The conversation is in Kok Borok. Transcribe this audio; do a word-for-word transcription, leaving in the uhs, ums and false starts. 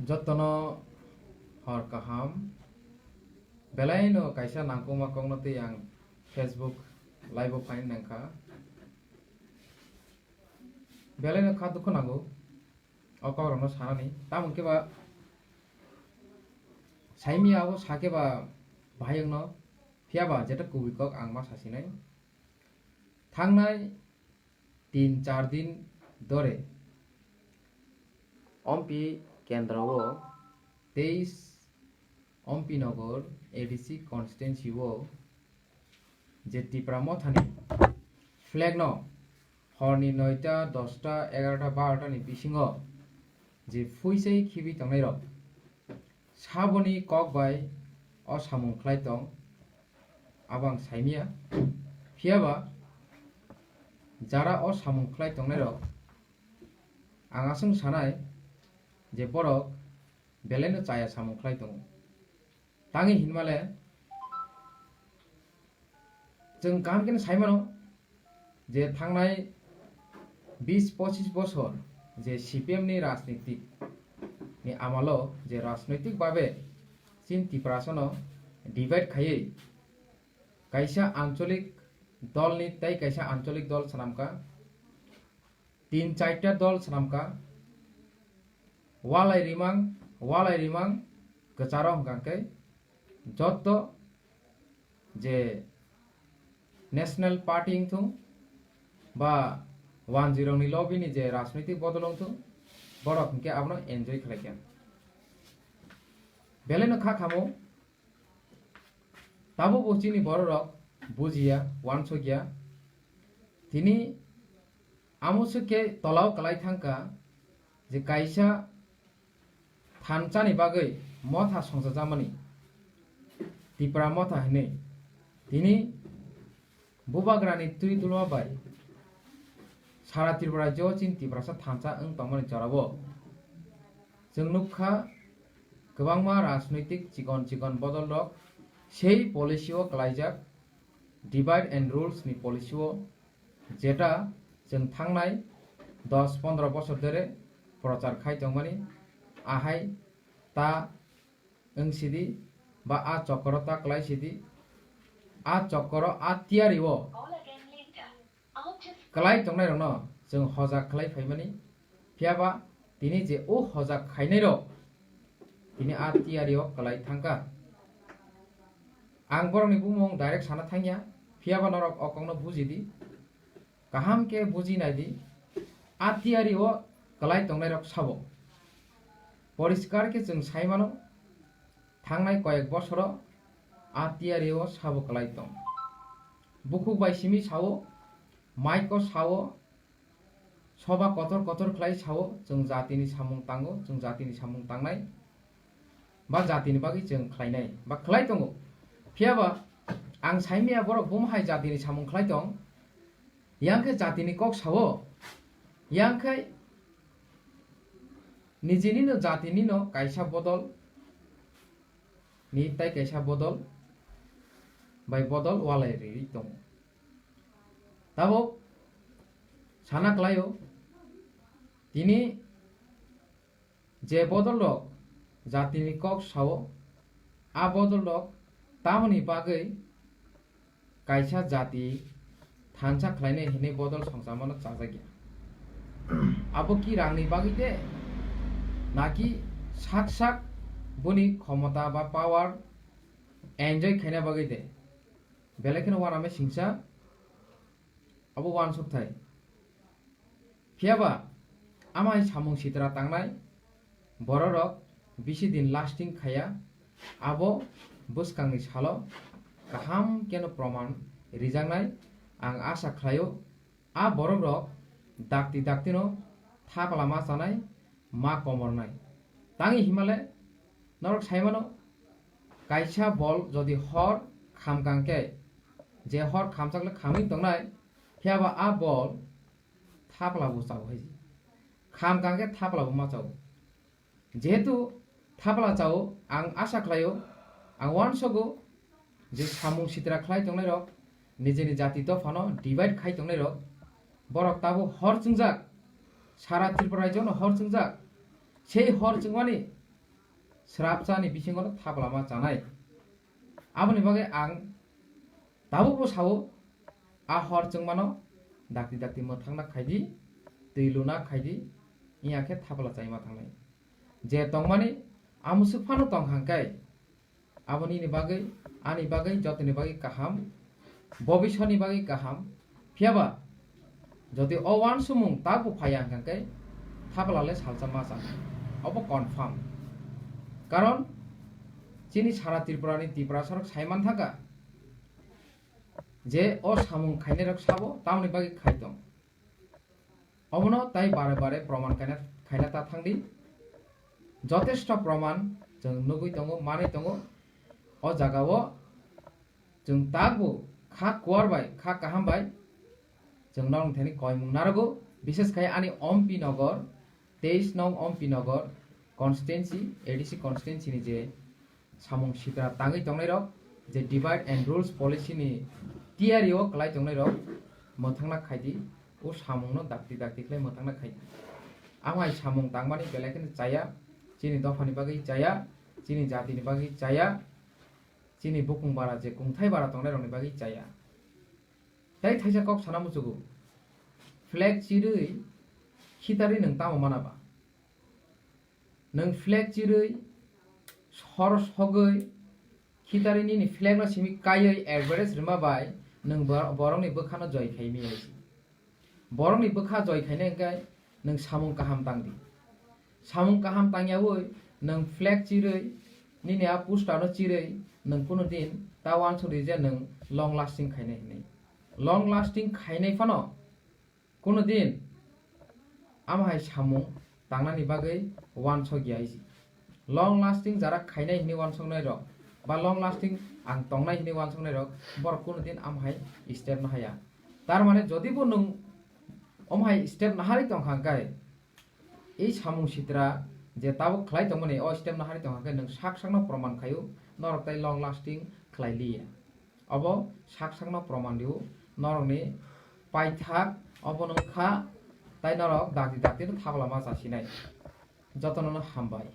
Jotono hor kaham. Belaino kaisa nangkukma kokno twi ang Facebook live-o phaina nangkha. Belaino kha dukhu nango o kokrokno sanani. Tamo khe ba saimya abo sakhe ba bahai wngno, phiya ba jeta kubui kok ang ma sasinai. Thangnai tin char din dore Ompi kendro o teis Ompi Nagar A D C constituency o je Tipra Mothani flag no horni noita, dosta, egarota, barota ni bisingo je phuisai khibi tongnai rok saboni kok bai o samung khlai tong, abo ang saimya. Phiya ba jara o samung khlai tongnai rok, ang aswk sanai je borok belaino chaya samung khlai tongo. Tangwi hinmale chwng kaham khe sai mano je thangnai bis pochis bosor je C P M ni rajnitik ni amalo je rajnoitik babe chini Tiprasano divide khaiwi kaisa ancholik dolni tei kaisa ancholik dol swnamkha, tin chaita dol swnamkha, walai rimang, walai rimang kwcharo hwnkha khe jotto je National Party wngthung ba wanjwirokni lobby ni je rajnoitik bodol wngthung, borok hwnkhe abono enjoy khlaikha. Belaino kha khamo, tabukbo chini bororok bujiya, wansukya. Tini amo swkhe tolao kwlai thangkha je kaisa thansa ni bagwi motha songchajakmani Tipra Motha hinwi. Tini Bubagrani twi dulma bai sara Tripura rajyo chini Tiprasa thansa wng tongmani jorao chwng nukha, kwbangma rajnoitik chikon chikon bodolrok sei policy o kwlaijak, divide and rules ni policy o, jeta chwng thangnai dos pondro bosor dere prochar khai tongmani, ahai ta wng sidi ba a chokoro ta kwlai sidi, a chokoro a tiyari o kwlai tongnai rokno chwng hojak khlai phaimani, phiya ba tini je o hojak khainai rok tini a tiyari o kwlai thangkha. Ang borokni bumung direct sana thangya, phiya ba norok o kokno buji di. Kaham khe buji nai di, a tiyari o kwlai tongnai rok sabo. Poriskar khe chwng sai mano, thangnai koyek bosoro a tiyari o sabo kwlai tong. Bukhuk bai simi sao, mic o sao, soba kotor kotor khlai sao, chwng jatini samung tango, chwng jatini samung tangnai. Ba jatini bagwi chwng khlainai ba khlai tongo. Phiya ba ang saimaya borok bumhai jatini samung khlai tong, yang khe jatini kok sao, yang khe nijini no jatini no kaisa bodol ni tai kaisa bodol bai bodol walai rwi tongo. Tabuk sana khlaio tini je bodolrok jatini kok sao, a bodolrok tamoni bagwi kaisa jati thansa khlainai hinwi bodol songchamano chajakya. Abo ki rangni bagwi de? Naki sak sak boni khomota ba power enjoy khaina bagwi de? Belai kheno uanama singsa abo uansukthai. Phiya ba amhai samung sitra tangnai bororok bisi din lasting khaiya, abo bwskangni salo kaham keno proman rijaknai. Ang asa khlaio, a borokrok dakti daktino thapla ma chanai, ma komornai. Tangwi himale norok saimano, kaisa bol jodi hor khamkang khe, je hor khamchakle khamwi tongnai, phiya ba a bol thapla bo chao hai. Khamkang khe thapla bo ma chao. Jehetu thapla chao, ang asa khlaio, ang uansogo je samung sitra khlai tongnairok, nijini jati dophano divide khai tongnairok, borok tabuk hor chwngjak, sara Tripura rajyono hor chwngjak. Sei hor chwngmani srapchani bisingo thapla ma chanai. Aboni bagwi ang tabukbo sao, a hor chwngmano dakti dakti mwthangna khaidi, twi luna khaidi, wngya khe thapla chaima thangnai. Je tongmani amusuk phano tong hangkai, abo nini bagwi, ani bagwi, jotoni bagwi kaham, bobiswtni bagwi kaham. Phiyaba jodi o uansukmung tabuk phaiya hwnkha khe, thapla le salsa ma chang, obo confirm. Karon chini sara Tripura ni Tiprasa rok sai man thangkha je o samung khainai rok sabo tamoni bagwi khai tong. Obono tai bare bare proman khaina, khaina ta thangdi. Jotesto proman chwng nugwi tongo, manwi tongo. O jagao chwng tabuk kha kuar bai, kha kaham bai chwng norok thani koimung narogo. Bishes khai ani Ompi Nogor, teis nong Ompi Nogor constituency, A D C constituency ni je samung sitra tangwi tongnairok, je divide and rules policy ni tiyari o kwlai tongnairok mwthangna khaidi, o samungno dakti dakti khlai mwthangna khaidi. Amhai samung tangmani belai kheno chaya, chini dophani bagwi chaya, chini jatini bagwi chaya, chini bukung bara je kungthai bara tongnairokni bagwi chaya. Tei thaisa kok sana muchugo, flag chirwi khitarwi nwng tamo mana ba? Nwng flag chirwi, sor sogwi, khitarwi nini flag no simi kaiwi advertise rwma bai nwng bor-, borokni bwkhano joi khai miya si. Borokni bwkha joi khainai hwnkhe nwng samung kaham tangdi. Samung kaham tangyawi nwng flag chirwi, nini a poster no chirwi nwng kunu din ta uansukdi je nwng long lasting khainai hinwi. Long lasting khainai phano kunu din amo hai samung tangnani bagwi uansuk ya isi. Long lasting jara khainai hinwi uansuknai rok ba long lasting ang tongnai hinwi uansuknai rok, borok kunu din amo hai step no haya. Tar mane jodi bo nwng omo hai step naharwi tongkha hwnkhe, ei samung sitra je tabuk khlai tongmani o step naharwi tongkha hwnkhe nwng sak sakno proman khaio norok tai long lasting khlai liya. Obo sak sakno proman rio, norokni paithak obo nwng kha, tai norok dakti dakti no thabla ma chasinai. Jotono no hambai.